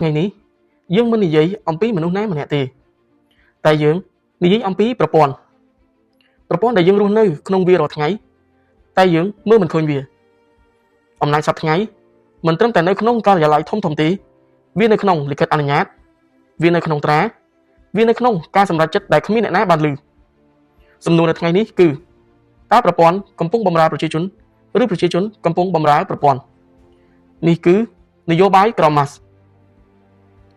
ថ្ងៃនេះយើងមិននិយាយអំពីមនុស្សណាម្នាក់ទេតែយើងនិយាយអំពីប្រព័ន្ធប្រព័ន្ធដែលយើងរស់នៅក្នុងវារាល់ថ្ងៃតែយើងមើលមិនឃើញវាអំណាចសប្តាហ៍ថ្ងៃមិនត្រឹមតែនៅក្នុងការិយាល័យធំធំទេវានៅក្នុងលិខិតអនុញ្ញាតវានៅក្នុងត្រាវានៅក្នុងការសម្រេចចិត្តដែលគ្មានអ្នកណាបានឮសំណួរនៅថ្ងៃនេះគឺតើប្រព័ន្ធកំពុងបម្រើប្រជាជនឬប្រជាជនកំពុងបម្រើប្រព័ន្ធនេះគឺនយោបាយក្រម៉ាស់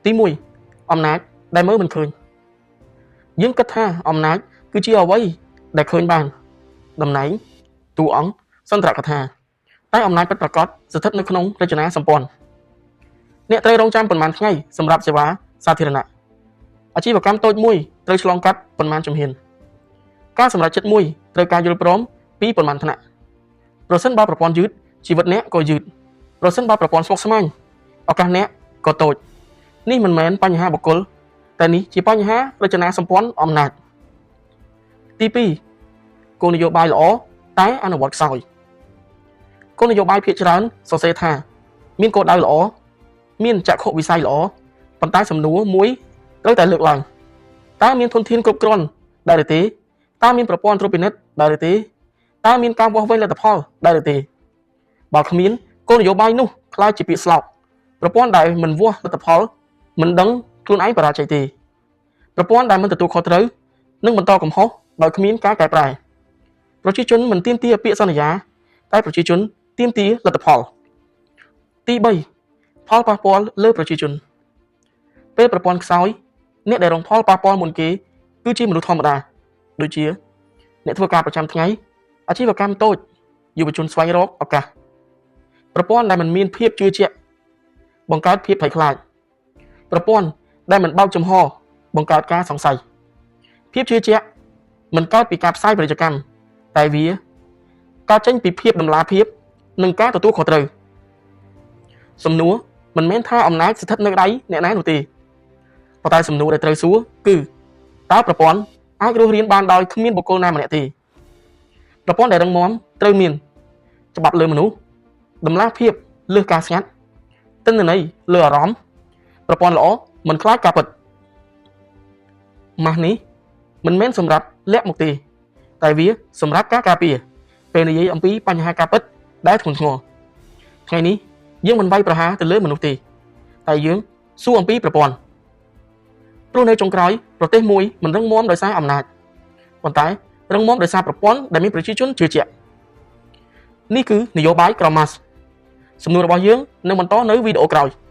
ទី1អំណាចដែលមើលមិនឃើញយើងគិតថាអំណាចគឺជាអ្វីដែលឃើញបានតំណែងតួអង្គសន្ទរកថាតែអំណាចពិតប្រាកដស្ថិតនៅក្នុងរចនាសម្ព័ន្ធអ្នកត្រូវរងចាំប៉ុន្មានថ្ងៃសម្រាប់សេវាសាធារណៈអាជីវកម្មតូចមួយត្រូវឆ្លងកាត់ប៉ុន្មានជំហានការសម្រេចចិត្តមួយត្រូវការយល់ព្រមពីប៉ុន្មានថ្នាក់ប្រសិនបើប្រព័ន្ធយឺតជីវិតអ្នកក៏យឺតប្រសិនបើប្រព័ន្ធស្មុគស្មាញឱកាសអ្នកក៏តូចនេះមិនមែនបញ្ហាបុគ្គលតែនេះជាបញ្ហារចនាសម្ព័ន្ធអំណាចទី2គោលនយោបាយល្អតែអនុវត្តខ្សោយគោលនយោបាយភាគច្រើនសរសេរថាមានគោលដៅល្អមានចក្ខុវិស័យល្អប៉ុន្តែសំណួរមួយត្រូវតែលើកឡើងតើមានធនធានគ្រប់គ្រាន់ដែរឬទេតើមានប្រព័ន្ធត្រួតពិនិត្យដែរឬទេតើមានការវាស់វែងលទ្ធផលដែរឬទេបើគ្មានគោលនយោបាយនោះក្លាយជាពាក្យស្លោកប្រព័ន្ធដែលមិនវាស់លទ្ធផលមិនដឹងខ្លួនឯងបរាជ័យទេប្រព័ន្ធដែលមិនទទួលខុសត្រូវនឹងបន្តកំហុសដោយគ្មានការកែប្រែប្រជាជនមិនទាមទារពាក្យសន្យាតែប្រជាជនទាមទារលទ្ធផលទី3ផលប៉ះពាល់លើប្រជាជនពេលប្រព័ន្ធខ្សោយអ្នកដែលរងផលប៉ះពាល់មុនគេគឺជាមនុស្សធម្មតាដូចជាអ្នកធ្វើការប្រចាំថ្ងៃអាជីវកម្មតូចយុវជនស្វែងរកឱកាសប្រព័ន្ធដែលមិនមានភាពជឿជាក់បង្កើតភាពភ័យខ្លាចប្រព័ន្ធដែលមិនបើកចំហបង្កើតការសង្ស័យភាពជឿជាក់មិនកើតពីការផ្សាយពាណិជ្ជកម្មតែវាកើតចេញពីភាពតម្លាភាពនិងការទទួលខុសត្រូវសំណួរមិនមែនថាអំណាចស្ថិតនៅដៃអ្នកណានោះទេប៉ុន្តែសំណួរដែលត្រូវសួរគឺតើប្រព័ន្ធអាចរស់រានបានដោយគ្មានបុគ្គលណាម្នាក់ទេប្រព័ន្ធដែលរឹងមាំត្រូវមានច្បាប់លើមនុស្សតម្លាភាពលើសការស្ងាត់ទិន្នន័យលើអារម្មណ៍ប្រព័ន្ធល្អមិនខ្លាចការពិតម៉ាស់នេះមិនមែនសម្រាប់លាក់មកទេតែវាសម្រាប់ការការពារពេលនិយាយអំពីបញ្ហាការពិតដែលធ្ងន់ធ្ងរថ្ងៃនេះយើងមិនវាយប្រហារទៅលើមនុស្សទេតែយើងសួរអំពីប្រព័ន្ធព្រោះនៅចុងក្រោយប្រទេសមួយមិនរឹងមាំដោយសារអំណាចប៉ុន្តែរឹងមាំដោយសារប្រព័ន្ធដែលមានប្រជាជនជឿជាក់នេះគឺនយោបាយក្រម៉ាស់សំណួររបស់យើងនឹងបន្តនៅវីដេអូក្រោយ។